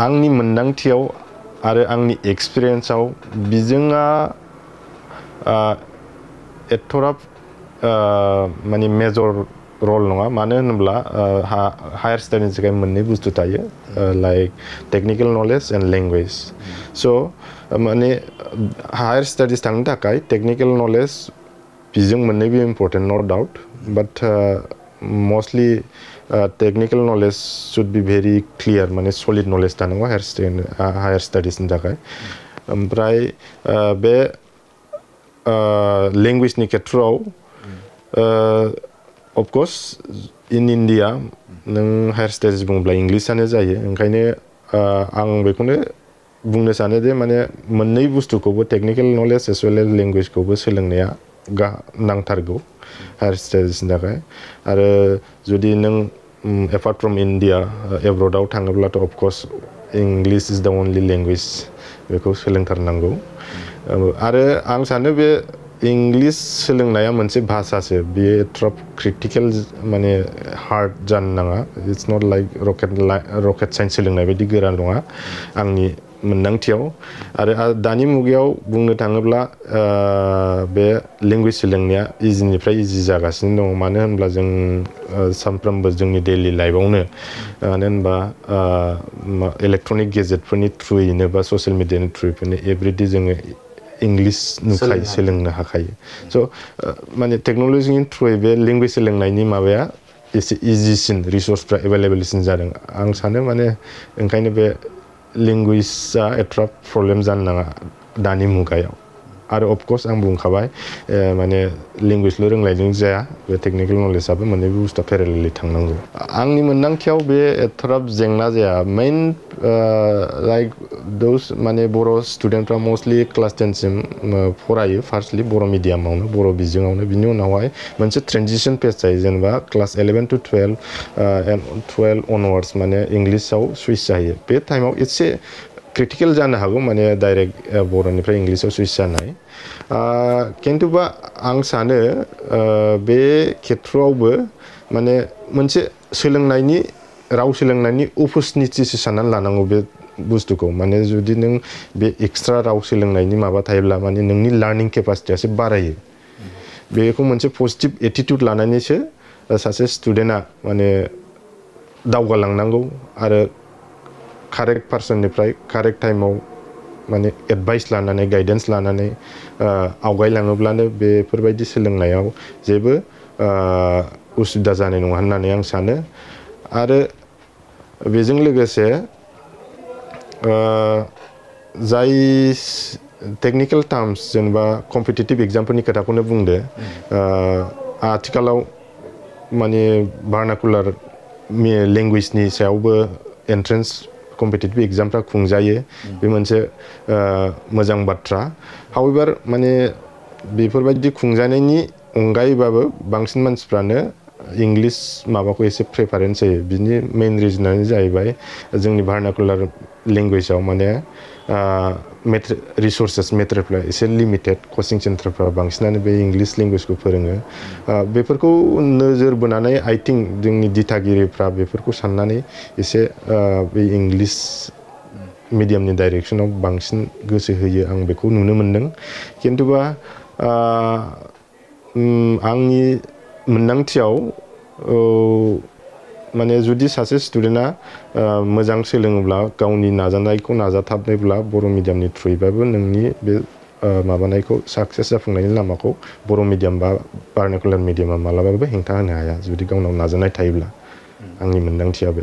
आंनि मोनदांथियाव आरो आंनि एक्सपिरियेन्सआव बिजोंआ एथ'राब माने मेजर रल नङा मानो होनोब्ला हायार स्टाडिनि थाखाय मोननै बुस्थु थायो like technical knowledge and language स' माने हायार स्टाडिस थांनो थाखाय टेक्निकेल नलेज बिजों मोननैबो important no doubt but mostly technical knowledge should be very clear माने सलिड नलेज थानांगौ हायार स्टाडिसनि थाखाय ओमफ्राय बे लैंग्वेजनि खेथ्रआव अफकर्स इन इन्डिया नों हायार स्टाडिस बुङोब्ला इंलिसआनो जायो ओंखायनो आं बेखौनो बुंनो सानो जे माने मोननै बुस्थुखौबो technical knowledge as well as लैंग्वेजखौबो सोलोंनाया नांथारगौ हायार स्टाडिसनि थाखाय आरो जुदि नों एपार्ट फ्रम इन्डिया एब्रडाव थाङोब्लाथ' अफकर्स इंलिश इज द अनलि लैंग्वेज बेखौ सोलोंथारनांगौ आरो आं सानो बे इंलिश सोलोंनाया मोनसे भाषासो बेयो एथ'राब क्रिटिकेल माने हार्ड जानो नाङा it's not like rocket science सोलोंनाय बायदि गोरा नङा आंनि मोनदांथियाव आरो दानि मुगायाव बुंनो थाङोब्ला बे लेंगुवेज सोलोंनाया इजिनिफ्राय इजि जागासिनो दङ मानो होनब्ला जों सानफ्रोमबो जोंनि डेइलि लाइफआवनो मानो होनबा इलेक्ट्रनिक गेजेटफोरनि थ्रुयैनो बा ससियेल मिडियानि थ्रुयैनो एभ्रिडे जोङो इंलिश नुखायो सोलोंनो हाखायो स' माने टेक्न'लजिनि थ्रुयै बे लेंगुवेज सोलोंनायनि माबाया एसे इजिसिन रिसर्सफ्रा एभेलेबेलसिन जादों आं सानो माने ओंखायनो बे लैंग्वेजआ एथ'राब प्रब्लेम जानो नाङा दानि मुगायाव आरो अफकर्स आं बुंखाबाय माने लैंग्वेजल' रोंलायदों जाया बे टेक्निकेल नलेजआबो मोननैबो बुस्थुआ पेरेलेलि थांनांगौ आंनि मोनदांथियाव बे एथ'राब जेंना जाया मेइन लाइक दोस माने बर' स्टुडेन्टफ्रा मस्टलि क्लास 10 सिम फरायो फार्स्टलि बर' मिडियामावनो बर' बिजोङावनो बिनि उनावहाय मोनसे ट्रेनजिसन फेज जायो जेनेबा क्लास 11 to 12 अनवार्ड्स माने इंलिशआव सुइच जायो बे टाइमाव एसे क्रिटिकेल जानो हागौ माने डाइरेक्ट बर'निफ्राय इंलिशआव सुइच जानाय खिन्थुबा आं सानो बे खेथ्रआवबो माने मोनसे सोलोंनायनि राव सोलोंनायनि अपरचुनिटिसो साननानै लानांगौ बे बुस्थुखौ माने जुदि नों बे एक्सट्रा राव सोलोंनायनि माबा थायोब्ला माने नोंनि लार्निं केपासिटियासो बारायो बेखौ मोनसे पजिटिभ एटिट्युड लानानैसो सासे स्टुडेन्टआ माने दावगालांनांगौ आरो कारेक्ट पार्सननिफ्राय कारेक्ट टाइमाव माने एडभाइस लानानै गाइडेन्स लानानै आवगायलाङोब्लानो बेफोरबायदि सोलोंनायाव जेबो उसुबिदा जानाय नङा होननानै आं सानो आरो बेजों लोगोसे जाय टेक्निकेल टार्म्स जेनेबा कम्पिटिटिभ एग्जामफोरनि खोथाखौनो बुंदो आथिखालाव माने भार्नाकुलार लैंग्वेजनि सायावबो एन्ट्रेन्स कम्पिटिटिभ एग्जामफ्रा खुंजायो बे मोनसे मोजां बाथ्रा हाउएभार माने बेफोरबायदि खुंजानायनि अनगायैबाबो बांसिन मानसिफ्रानो इंलिश माबाखौ एसे प्रेफारेन्स होयो बिनि मेइन रिजनानो जाहैबाय जोंनि भार्नाकुलार लैंग्वेजाव माने रिसोर्सेस मेटेरियलफ्रा एसे लिमिटेड कचिं सेन्टारफ्रा बांसिनानो बे इंलिश लैंग्वेजखौ फोरोङो बेफोरखौ नोजोर बोनानै आइ थिंक जोंनि दिथागिरिफ्रा बेफोरखौ साननानै एसे बे इंलिश मिडियामनि डाइरेक्सनाव बांसिन गोसो होयो आं बेखौ नुनो मोनदों खिन्थुबा आंनि मोनदांथियाव माने जुदि सासे स्टुडेन्टआ मोजां सोलोङोब्ला गावनि नाजानायखौ नाजाथाबनोब्ला बर' मिडियामनि थ्रुयैबाबो नोंनि बे माबानायखौ साक्सेस जाफुंनायनि लामाखौ बर' मिडियाम बा भार्नाकुलार मिडियामा मालाबाबो हेंथा होनो हाया जुदि गावनाव नाजानाय थायोब्ला आंनि मोनदांथिया बे